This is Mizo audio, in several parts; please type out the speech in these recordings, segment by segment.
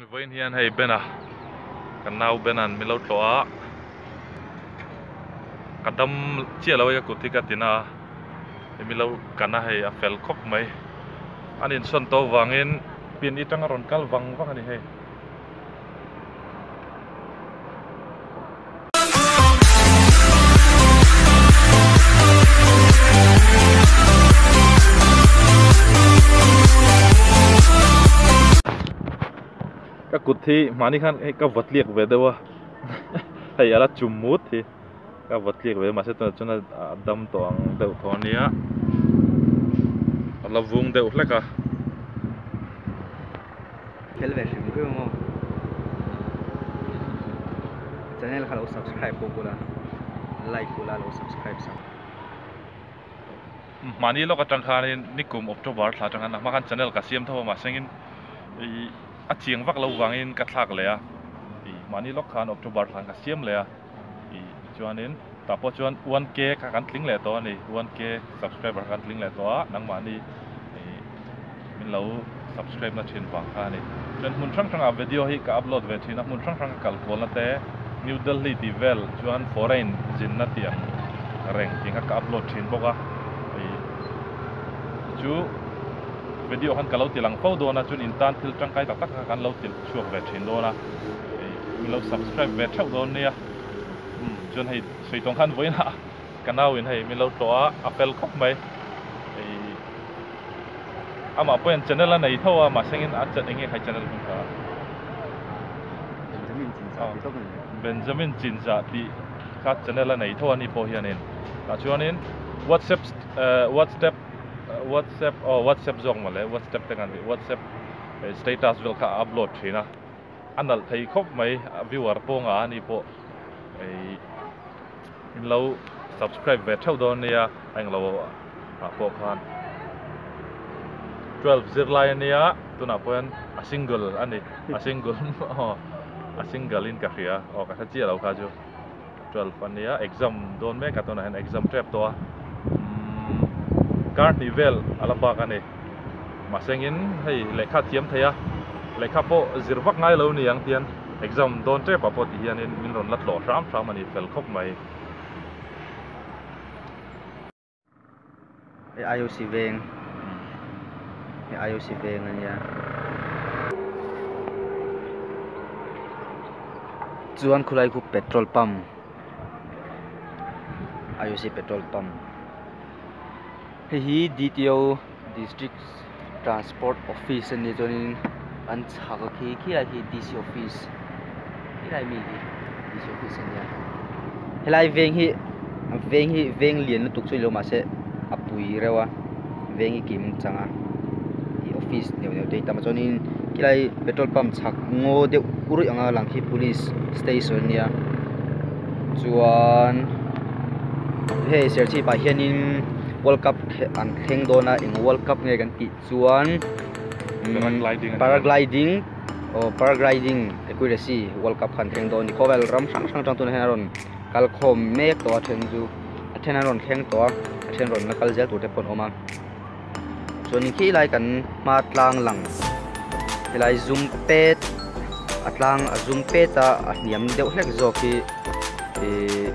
Vawiin hian hei Bena kan nau Bena'n min lo tlawh a, ka dam chiah lo a ka kut hi ka tina a, hei min lo kan a hei a fel khawp mai. An insawn tawh vangin pin atanga rawn kal vang vang a ni hei. Ka kut hi mahni khan hei ka vawt liak ve deuh a hei ala chum mut hi ka vawt liak ve mahse tunah chuan a dam tawh ang deuh tawh ania a la vung deuh hlek a. Fel ve hrim hrim maw channel kha lo subscribe bawk ula like ula lo subscribe sak. Mahni lawk atang khanin nikum October thla atang khan a hma khan channel ka siam tho a mahsengin ih a chiang vak lo vangin ka thlak leh a ih mahni lawk khan October thla khan ka siam leh a ih chuanin tah pawh chuan one K kha kan tling leh tawh a ni one K subscriber kha kan tling leh tawh a nangmahni ih min lo subscribe na thin vang kha a ni. Chuan hmun hrang hrangah video hi ka upload ve thin a, hmun hrang hrang ka kal kualna te, New Delhi tih vel chuan foreign zinna tih ang reng tih kha ka upload thin bawk a, hei chu video khan ka lo ti lang fo dawn a, chuan in tan thil tangkai tak tak kha kan lo ti chhuak ve thin dawn a, hei min lo subscribe ve theuh dawn nia. Umm chuan hei sawi tawng khan vawiinah ka nau in hei min lo tlawh a, a fel khawp mai. Hei. Amah pawhin channel a nei tho a, mahsengin a eng nge khai channel hming kha? Benjamin Chinzah tih tawp a ni. Benjamin Chinzah tih kha channel a nei tho a ni pawh hianin. Tah chuanin WhatsApp WhatsApp WhatsApp aw WhatsApp zawk mawle WhatsApp te kan tih WhatsApp status vel kha a upload thin a, a nalh thei khawp mai a viewer pawh ngah a ni pawh in lo subscribe ve theuh dawn nia a englo ah pawh khan 12 zirlai ania tunah pawh hian a single a ni a single aw a single in ka hria aw ka hre chiah lo kha chu 12 ania exam dawn mek a tunah hian exam tep tawh a umm kar hnih vel a la bak a ni mahse engin hei lehkha thiam thei a lehkha pawh zir vak ngai lo ni ang tian exam dawn tep ah pawh ti hianin min rawn la tlawh hram hram a ni fel khawp mai. Hei IOC veng hei IOC veng a nia chuan khulai khu petrol pump IOC petrol pump hei hi D_T_O district transport office a nia chuanin an chhak a khi khilai khi D_C office khilai mi khi D_C office a nia helai veng hi veng hi veng lian lutuk chu ni lo mahse a pui reuh a veng hi kim chang a ih office neuh neuh te hi tam a chuanin khilai petrol pump chhak ngaw deuh ruih anga lang khi police station a nia chuan hei serchhip ah hianin world cup an thleng dawn a eng world cup nge kan tih chuan paragliding aw paragliding accuracy world cup kha an thleng dawn a ni khawvel ram hrang hrang atang tunah hian a rawn kal khawm mek tawh a then chu a then an rawn thleng tawh a a then rawn la kal zel tur te pawh an awm a chuanin khi lai kan hma tlang lang helai zum pet a tlang a zum pet a a hniam deuh hlek zawk hi ihh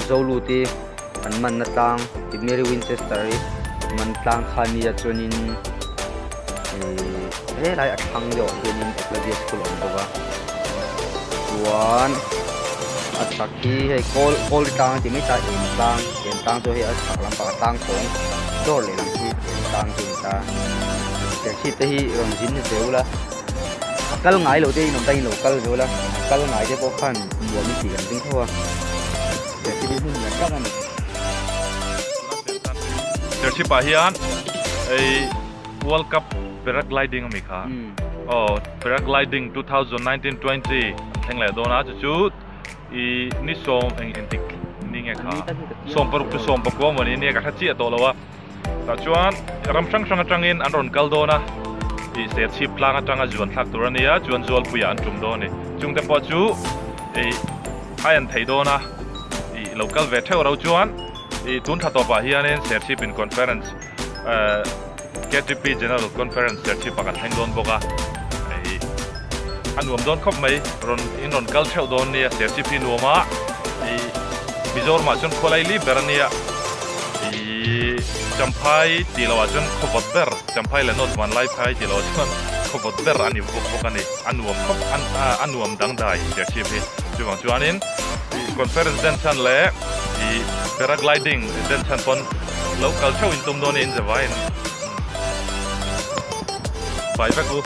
Zoluti an manna tlang tih Mary Winchester hi man tlang kha nia chuanin ihh helai a thlang deuh ah hianin Eklavia school a awm bawk a chuan a chhak hi hei kawl kawl tlang a ti mai ta em tlang em tlang chu hei a chhak lampang a tlang chhawng dawr lehlam hi em tlang chu a ni ta serchhip te hi rawn zin ve ula a kal ngai loh te in awm ta in lo kal ve ula a kal ngai te pawh khan nuam in tih kan ring tho a serchhip hi hmun lian tak a ni. Serchhip ah hian ei World Cup Paragliding ami kha aw Paragliding 2019-20 an thleng leh dawn a chu chu i ni sawm eng engtik ni nge kha sawmparuk chu sawmpakua mawni nia ka hre chiah tawh lo a. Tah chuan ram hrang hrang atangin an rawn kal dawn a, ih Serchhip tlang atanga zuan thlak tur a nia, chuan Zualpuiah an tum dawn a ni. Chungte pawh chu ih a en thei dawn a, ih lo kal ve theuh ro chuan ih tun thla tawpah hianin Serchhip in conference eh KTP General Conference Serchhip ah kan thleng dawn bawk a, ih. A nuam dawn khawp mai rawn in rawn kal theuh dawn nia Serchhip hi nuam a ih Mizoramah chuan khua laili ber a nia ih Champhai tih loh ah chuan khaw vawt ber Champhai leh North Vanlaiphai tih loh ah chuan khaw vawt ber a ni bawk bawk a ni a nuam khawp a nuam dangdai Serchhip hi chuvang chuanin ih conference den chhan leh ih paragliding den chhan pawn lo kal theuh in tum dawn a in zavaiin bai vek u.